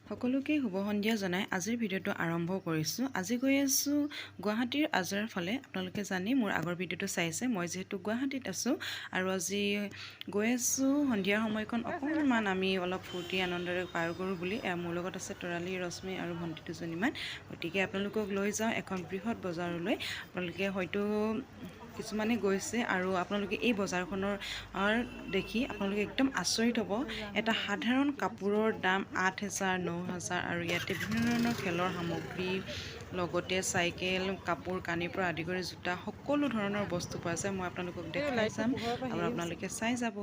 সকলোকে শুভ সন্ধিয়া জনাই আজিৰ ভিডিঅ'টো আৰম্ভ কৰিছোঁ। আজি গৈ আছোঁ গুৱাহাটীৰ আজাৰাৰ ফালে। আপোনালোকে জানি মোৰ আগৰ ভিডিঅ'টো চাইছে, মই যিহেতু গুৱাহাটীত আছোঁ আৰু আজি গৈ আছোঁ সন্ধিয়াৰ সময়কণ অকণমান আমি অলপ ফূৰ্তি আনন্দৰে পাৰ কৰোঁ বুলি। এয়া মোৰ লগত আছে তৰালী, ৰশ্মি আৰু ভণ্টি দুজনীমান। গতিকে আপোনালোকক লৈ যাওঁ এখন বৃহৎ বজাৰলৈ। আপোনালোকে হয়তো কিছুমানে গৈছে আৰু আপোনালোকে এই বজাৰখনৰ দেখি আপোনালোকে একদম আচৰিত হ'ব। এটা সাধাৰণ কাপোৰৰ দাম 8000, 9000 আৰু ইয়াতে বিভিন্ন ধৰণৰ খেলৰ সামগ্ৰী, লগতে চাইকেল, কাপোৰ কানিৰ পৰা আদি কৰি জোতা, সকলো ধৰণৰ বস্তু পোৱা যায়। মই আপোনালোকক দেখাই যাম আৰু আপোনালোকে চাই যাব।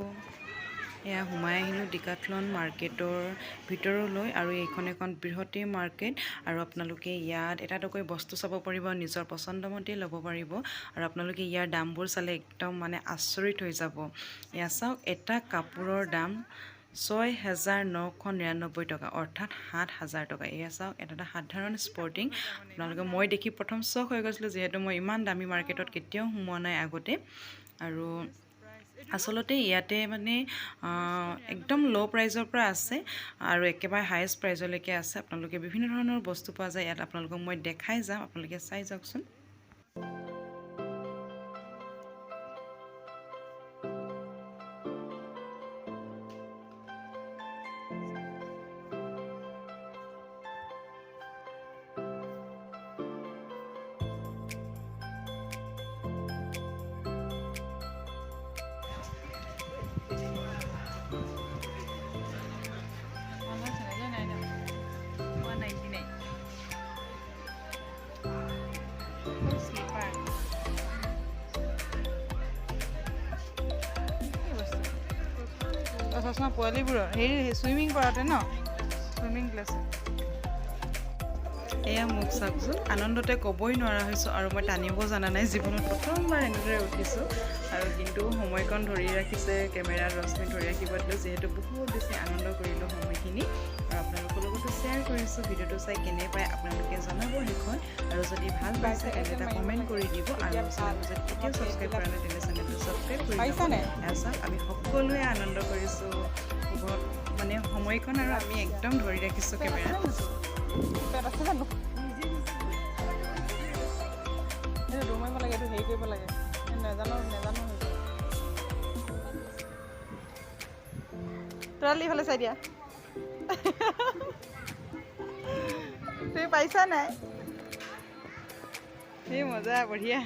এয়া সোমাই আহিলোঁ ডিকাথলন মাৰ্কেটৰ ভিতৰলৈ আৰু এইখন এখন বৃহতেই মাৰ্কেট আৰু আপোনালোকে ইয়াত এটা এটাকৈ বস্তু চাব পাৰিব, নিজৰ পচন্দ মতে ল'ব পাৰিব আৰু আপোনালোকে ইয়াৰ দামবোৰ চালে একদম মানে আচৰিত হৈ যাব। এয়া চাওক, এটা কাপোৰৰ দাম 6999 টকা, অৰ্থাৎ 7000 টকা। এয়া চাওক, এটা এটা সাধাৰণ স্পৰ্টিং। আপোনালোকে মই দেখি প্ৰথম চক হৈ গৈছিলোঁ, যিহেতু মই ইমান দামী মাৰ্কেটত কেতিয়াও সোমোৱা নাই আগতে। আৰু আচলতে ইয়াতে মানে একদম ল' প্ৰাইজৰ পৰা আছে আৰু একেবাৰে হায়েষ্ট প্ৰাইজলৈকে আছে। আপোনালোকে বিভিন্ন ধৰণৰ বস্তু পোৱা যায় ইয়াত। আপোনালোকক মই দেখাই যাম, আপোনালোকে চাই যাওকচোন। 199। শ্লিপাৰ। কি বস্তু? চশমা পোৱালিবোৰৰ হেৰি, চুইমিং কৰাতে ন, চুইমিং ক্লাছ। এয়া মোক চাওকচোন, আনন্দতে ক'বই নোৱাৰা হৈছোঁ আৰু মই টানিব জনা নাই। জীৱনত প্ৰথমবাৰ এনেদৰে উঠিছোঁ আৰু কিন্তু সময়কণ ধৰি ৰাখিছে কেমেৰাত ৰশ্মি, ধৰি ৰাখিব দিলোঁ, যিহেতু বহুত বেছি আনন্দ কৰিলোঁ সময়খিনি আৰু আপোনালোকৰ লগতো শ্বেয়াৰ কৰিছোঁ। ভিডিঅ'টো চাই কেনে পায় আপোনালোকে জনাব শেষত আৰু যদি ভাল পাইছে তেন্তে এটা কমেণ্ট কৰি দিব আৰু চেনেলটো যদি এতিয়াও ছাবস্ক্ৰাইব কৰা নাই, তেন্তে চেনেলটো ছাবস্ক্ৰাইব কৰি ল'ব। পাৰিছানে? এয়া চাওক, আমি সকলোৱে আনন্দ কৰিছোঁ বহুত মানে সময়কণ আৰু আমি একদম ধৰি ৰাখিছোঁ কেমেৰাত। পেট আছে জানো? এইটো দৌৰ মাৰিব লাগে, এইটো হেৰি কৰিব লাগে। এই নাজানো নাজানো হৈছে। তৰালি, ইফালে চাই দিয়া। তুমি পাৰিছা নাই? এই মজা, বঢ়িয়া।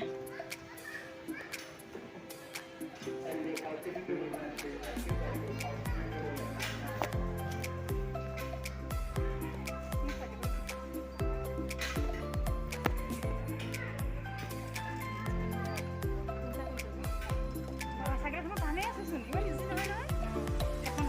চাইকেলখনত টানেই আছেচোন, ইমান ইজি নহয় নহয় এখন।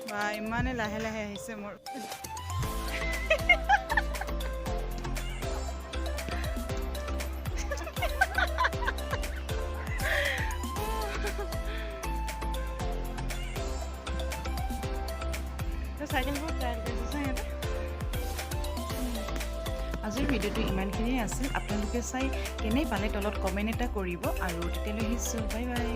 বা, ইমানে লাহে লাহে আহিছে মোৰ। চাইকেলবোৰ ট্ৰাইল কৰিছে সিহঁতে। আজিৰ ভিডিঅ'টো ইমানখিনিয়ে আছিল। আপোনালোকে চাই কেনে পালে তলত কমেণ্ট এটা কৰিব আৰু তেতিয়ালৈ আহিছোঁ, বাই বাই।